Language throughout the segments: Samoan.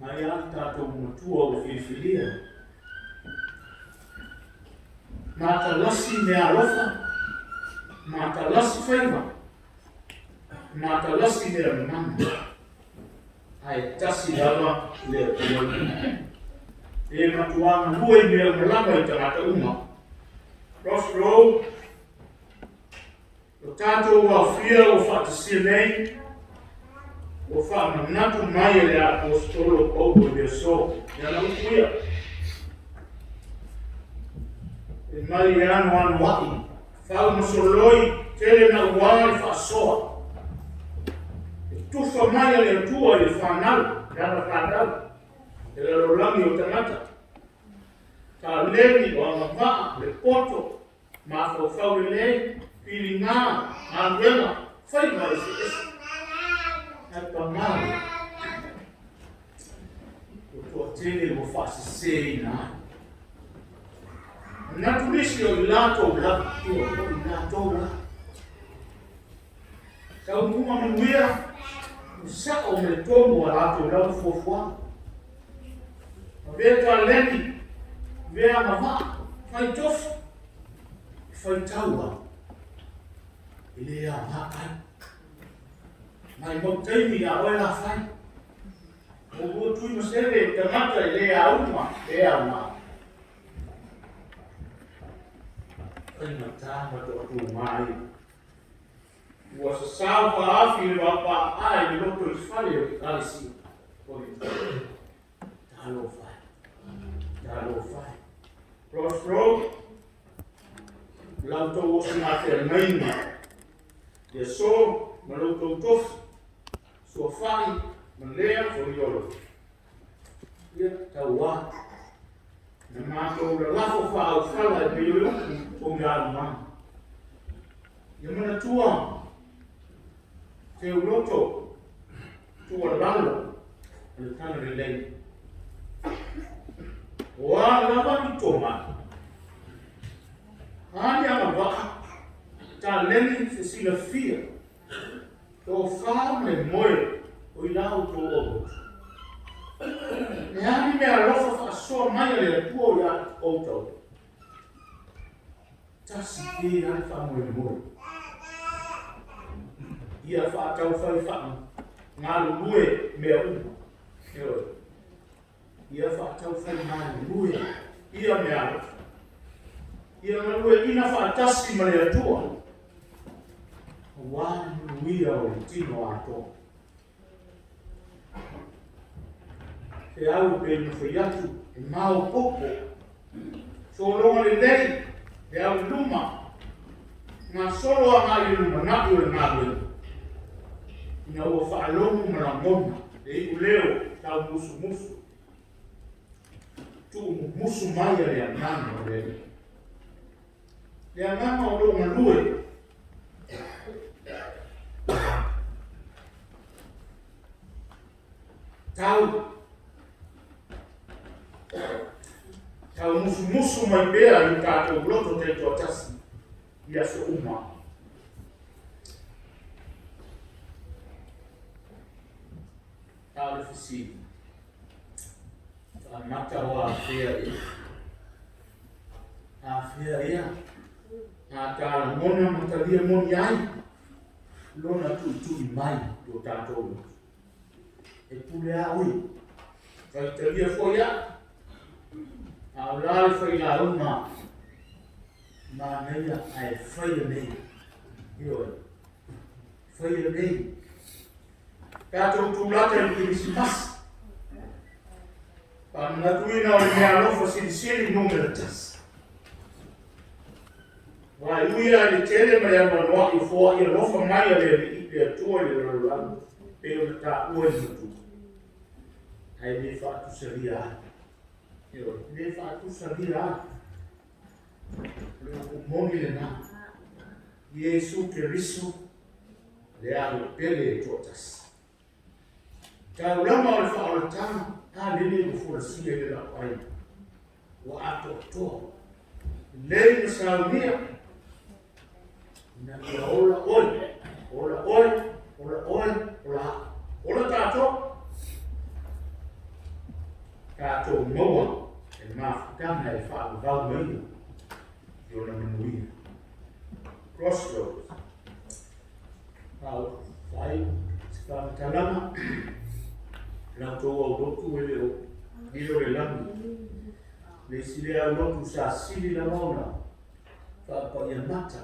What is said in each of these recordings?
Mai a le tatou matua ua filifilia. Matalasi meaalofa, matalasi faiva, matalasi mea mana, ae tasi lava le Atua. E matua galue i mea uma lava i tagata uma. Crossroad, O tatou aofia ua faatasia nei, ua faamanatu mai e le Aposetolo o Paulo i le aso, i ana upu ia. E mai e anoanoai, faumasoloi, tele na uā le faasoa. E tufa mai a le Atua i le fanau, le ana fanau, le lalolagi o tagata. Taleni o agavaa, le poto, Mafaufau lelei, filiga, galuega, faiva eseese. Ae pagā lea, ua toatele ua faaseseina ai. Manatu nisi o i latou lava, ioe, o i latou lava. Taunuuga manuia, ua sao ma le tonu a latou lava fuafuaga. Avea taleni, avea agavaa, fai tofi, e faitau lava, e le aoga ai. Mai mau taimi a oe la fai. Ua tui ma sele tagata e le auga, le aoga. Faigata ma toatuga ai. Ua sasao faafi le vaapaae i le loto i fale o Ekalesia. Talofa e. Talofa e. Crossroad, la outou osigafeagaiga i aso ma lo outou tofi, suafai ma lea foliolo. Ia, tauā. Na matou lalafo faaufala e pei o le upu o Galumaga. Ia manatua, teuloto, tuualalo o le Talalelei. O a lava ni tomai, a ni agavaa, taleni se silafia, tofa ma le moe o i la outou aulotu. Le a ni mea alofa faasoa mai a le Atua ia outou, tasi pea le faamoemoe. Ia faataufai faagalulue mea uma. Ioe. Ia faataufai galulue ia mea alofa. Ia galueaiina faatasi ma le Atua, aua le manuia o le tino atoa. He au e pei ona fai atu, e maopoopo, sologa lelei, le au i luma, gasolo agai i le lumanai o le galuega, ina ua faalogo ma lagona le iuleo taumusumusu, tuumumusu mai a le Agaga o le Alii. Le Agaga o lo o galue tau taumusumusu mai pea i o tatou loto taitoatasi i aso uma. A o le fesili, faamata o afea ea? Afea ea? A ta lagona ma talia moni ai lona tuitui mai i o tatou loto. E pule a oe. Faitalia foi a. A o la le failauga manaia ae faia nei. Ioe. Faia nei. Tatou tulata i le Kerisimasi. Faamanatuina o le meaalofa silisili numera 1. Aua e ui lava i le tele ma le anoanoai o foai alofa mai a le Alii, le Atua i le lalolagi, pei ona taua i le matua, ae le faatusalia ai. Ioe, le faatusalia ai. O le upu moni lena. Iesu Keriso, le alo pele e toatasi. Taulaga o le faaolataga, a lele ua folasia i le lapaina. Ua atoatoa. Lelei ma saunia. Ina ia ola oe, ola oe, ola oe, ola au. Ola tatou. Tatou maua e mafutaga e faavavau mai ia i ona manuia. Crossroads. A fai se faamatalaga, la outou aulotu e le o lilo le lagi. Le isi lea aulotu sa sili lava ona faapaia mata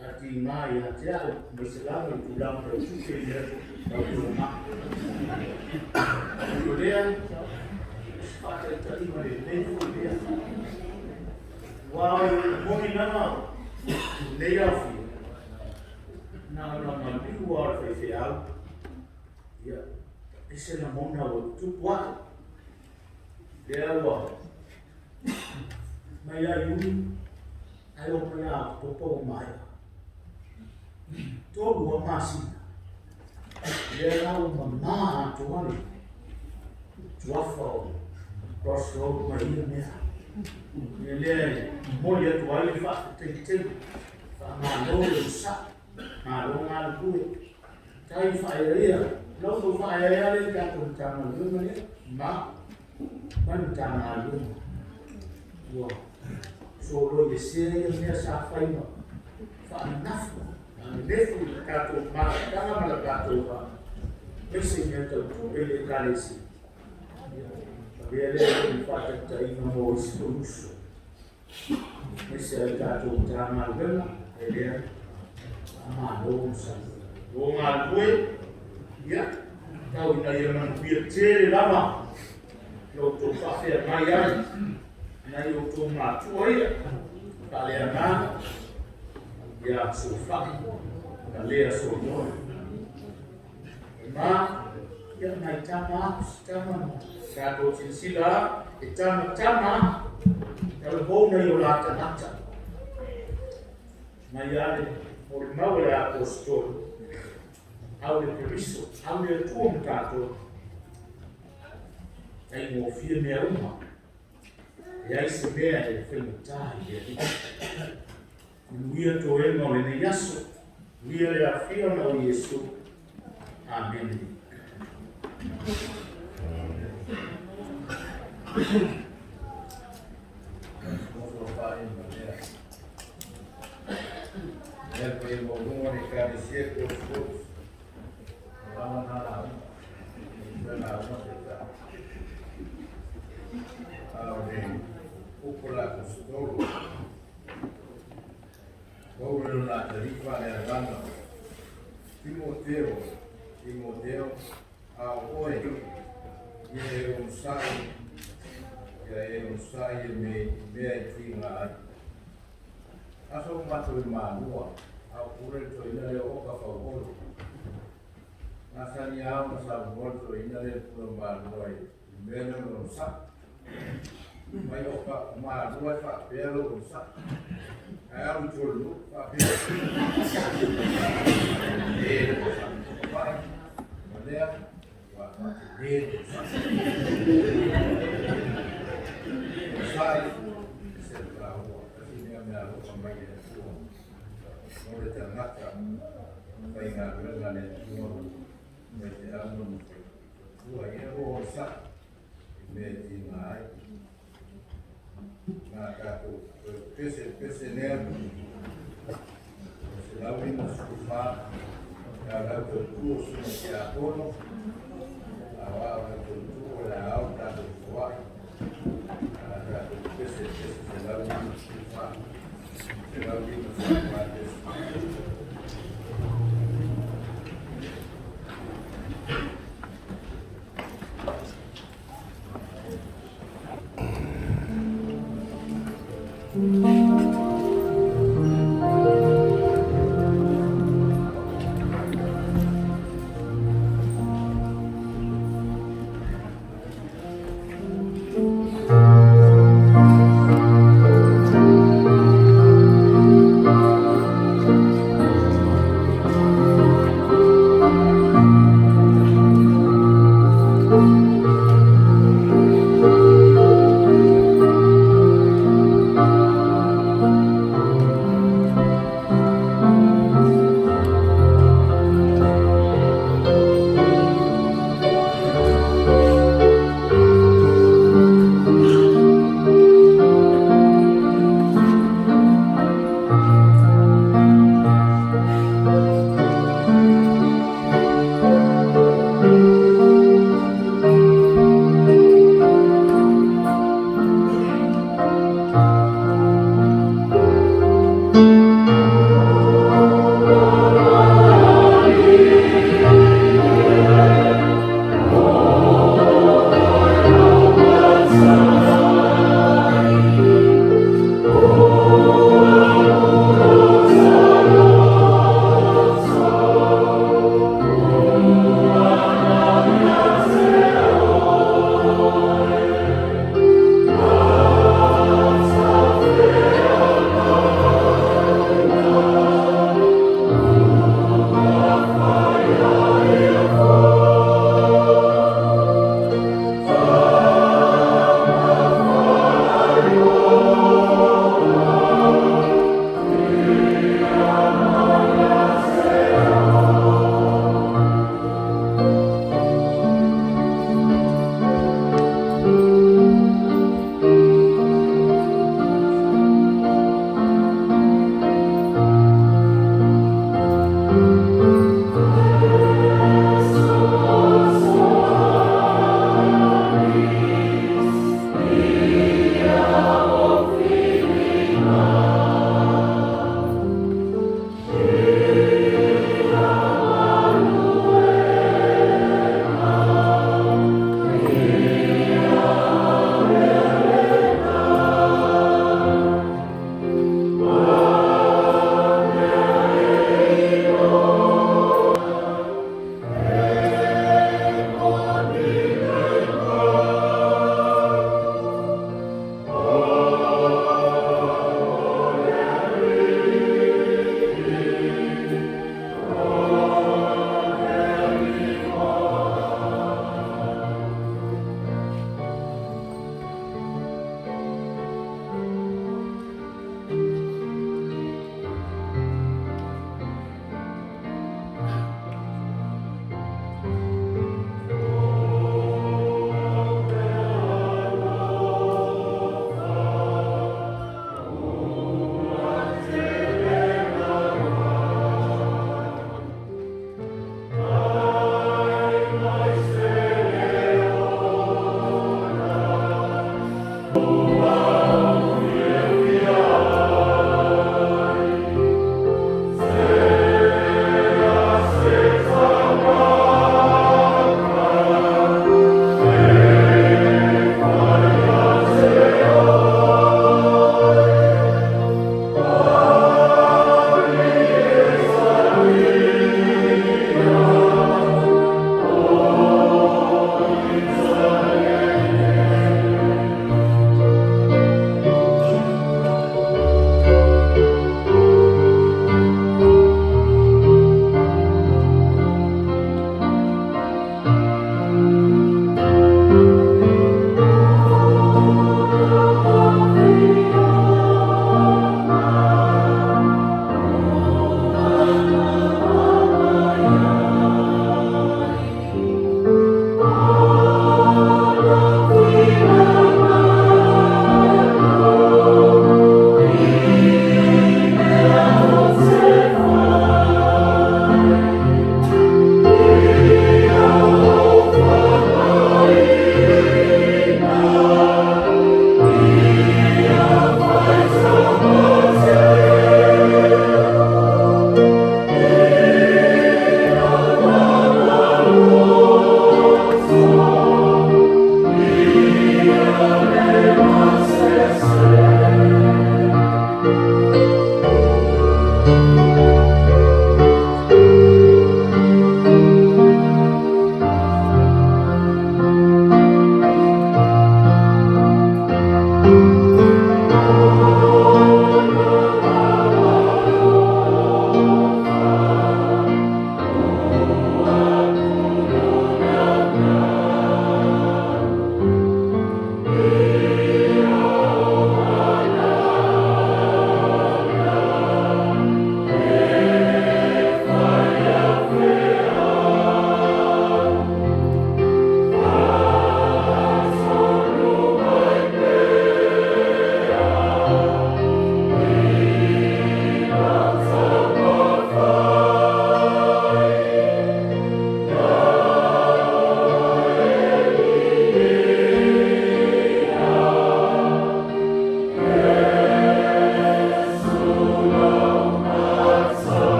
a tiga ia te au, aemaise lava i tulaga tau tupe i mea tau tulaga. O lea, faataitaiga lelei foi lea. Aua o le moni lava lenei aofia, na ona maliu lava o le faifeau, ia, ese lagona ua tupu ae. Lea ua mai ia Iuni, ae oo mai ia Oketopa ua maea. 3 lava masina. Lea la ua mamā atoa le tuafa o Crossroad ma ia mea. Ia lea e momoli atu ai le faafetai tele, faamalo le onosai, malo galulue. Tai faaeaea, la outou faaeaea lea i tatou Matagaluega lea, ma ma le Matagaluega. Ua soloi esea ia mea sa fai ma faananafu, fanenefu i le tatou mafutaga ma le tatou va, aemaise i mea tau tupe i le Ekalesia. Ia, avea lea i faataitaiga mo isi uso. Aemaise ai tatou Matagaluega, e lea faamalo onosai. O galulue, ia, tau ina ia manuia tele lava lo outou faafeagai ai nai outou matua ia, faaleagaga, ia sofai ma lea soimoa. E ma, ia nai tama, si tama ma tatou silasila e tama tama, talavou nai o la tagata. Mai ale o le mau le apostolo, au le Keriso, au le Atua ma tatou. Taigofie mea uma, e ai se mea e faigata i le Alii. Manuia toega o lenei aso, manuia le afia ona o Iesu. Amene. Lea pai maualuga le Ekalesia Crossroads. O lava na lauga. E toe lauga te tau. A o le upu a le Aposetolo, Paulo i lona atalii faaleagaga, Timoteo, Timoteo, a o oe, ia e onosai, ia e onosai e me i mea e tiga ai. Aso o matou i Malua, a o pule le toeaina lea o Oka Fauolo. Masani lava ona saunoa le toeaina lea i le pule o Malua i le mea lea o le onosai. Mai Oka, o Malua e faapea lou onosai. Ae alu i tua o le nuu, faapea. E le onosai. Papai, ma lea, ua faatele le onosai. Onosai, e se taua, tasi lea mea alofa mai le Atua mo le tagata faigaluega le Atua mai te au ma tua ia o onosai i mea e tiga ai. Nā tātou pese pese lea, o 154, tā lau tautua susuga tiakono,